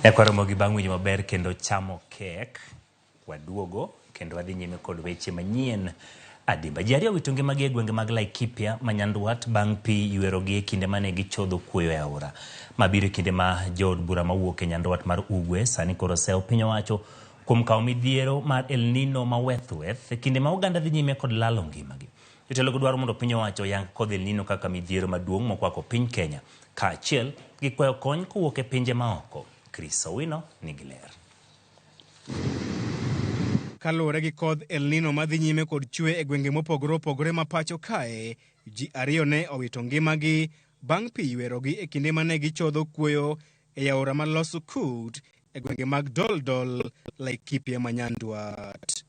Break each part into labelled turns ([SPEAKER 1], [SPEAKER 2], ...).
[SPEAKER 1] Nyakwar bang' winjo maber kendo chamo kek, waduogo kendo wadhi nyime kod weche manyien adimba. Ji ariyo owito ngimagi e gwenge mag Laikipia ma Nyandwat bang' pi ywerogi e kinde mane gichodho kuoyo e aora. Ma biro e kinde ma jood bura mawuok e Nyandwat mar Ugwe sani koro osewo piny owacho kuom kawo midhiero mar El Nino ma weth weth e kinde ma oganda dhi nyime kod lalo ngimagi. Jotelogo dwaro mondo piny owacho oyang kodh El Nino kaka midhiero maduong' mokwako piny Kenya kaachiel gi kwayo kony kowuok e pinje maoko. Chris Owino nigi ler.
[SPEAKER 2] Kaluwore gi kodh El Nino madhi nyime kod chwe e gwenge mopogore opogore ma pacho kae, ji ariyo ne owito ngimagi bang' pi ywerogi e kinde mane gichodho kuoyo e aora ma Losukut e gwenge mag Doldol, Laikipia ma Nyandwat.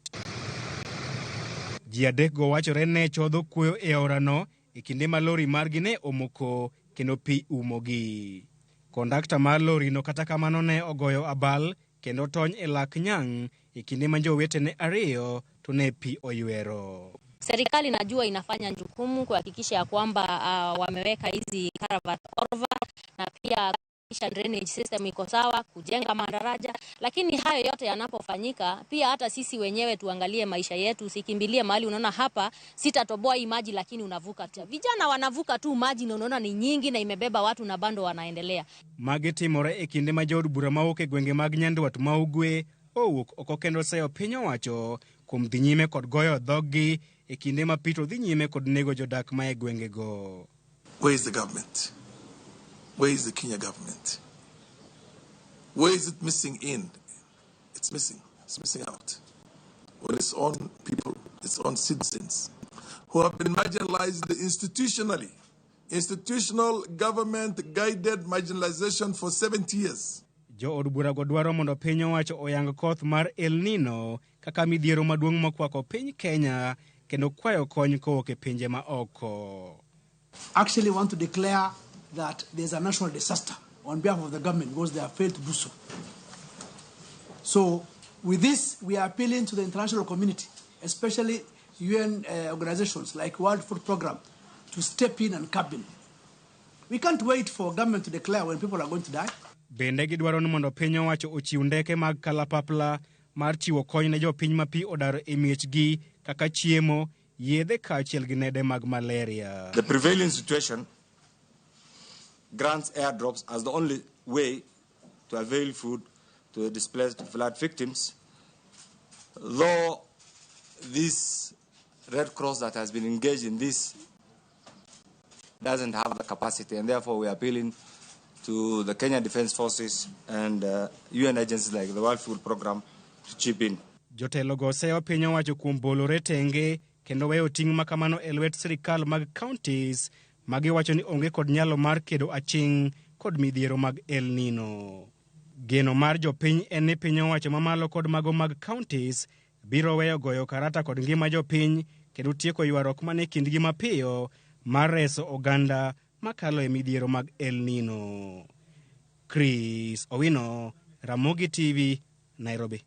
[SPEAKER 2] Ji adekgo wachore ne chodho kuoyo e aorano e kinde ma lori margi ne omoko kendo pi umogi. Kondakta mar lorino kata kamano ne ogoyo abal kendo tony e lak nyang' e kinde ma jowetene ariyo to ne pi oywero.
[SPEAKER 3] Serikali najua inafanya jukumu kuhakikisha ya kwamba wameweka hizi culvert over na pia kuhakikisha drainage system iko sawa, kujenga madaraja. Lakini hayo yote yanapofanyika, pia hata sisi wenyewe tuangalie maisha yetu, usikimbilie mahali unaona hapa sitatoboa hii maji, lakini unavuka. Vijana wanavuka tu maji na unaona ni nyingi na imebeba watu na bado wanaendelea.
[SPEAKER 2] Magi timore e kinde ma jood bura mawuok e gwenge mag Nyandwat ma Ugwe owuok oko kendo seyo piny owacho kuom dhi nyime kod goyo dhoggi e kinde ma pi to dhi nyime kod nego jodak ma e gwengego.
[SPEAKER 4] Where is the government? Where is the Kenya government? Where is it missing in? It's missing. It's missing out. When its own people, its own citizens, who have been marginalized institutionally, institutional government guided marginalization for 70 years.
[SPEAKER 2] Jood burago dwaro mondo piny owacho oyang koth mar El Nino kaka midhiero maduong' mokwako piny Kenya kendo kwayo kony kowuok e pinje ma oko.
[SPEAKER 5] Actually want to declare that there's a national disaster on behalf of the government because they have failed to do so. So with this, we are appealing to the international community, especially UN organizations like World Food Programme, to step in and come in. We can't wait for government to declare when people are going to die.
[SPEAKER 2] Bende gidwaro ni mondo piny owacho ochiw ndeke mag kalapapla mar chiwo kony ne jopiny ma pi odaro e miechgi kaka chiemo, yedhe kaachiel gi nede mag malaria.
[SPEAKER 6] The prevailing situation grants airdrops as the only way to avail food to the displaced flood victims, though this Red Cross that has been engaged in this doesn't have the capacity, and therefore we are appealing to the Kenya Defence Forces and UN agencies like the World Food Programme to chip in.
[SPEAKER 2] Jotelogo seyo piny owacho kuom bolore tenge kendo weyo ting' makamano e lwet sirikal mag counties ma giwacho ni onge kod nyalo mar kedo aching' kod midhiero mag El Nino. Geno mar jopiny en ni piny owacho mamalo kod mago mag counties biro weyo goyo karata kod ngima jopiny kendo tieko ywaruok mane kindgi mapiyo mar reso oganda makalo e midhiero mag El Nino. Chris Owino, Ramogi TV, Nairobi.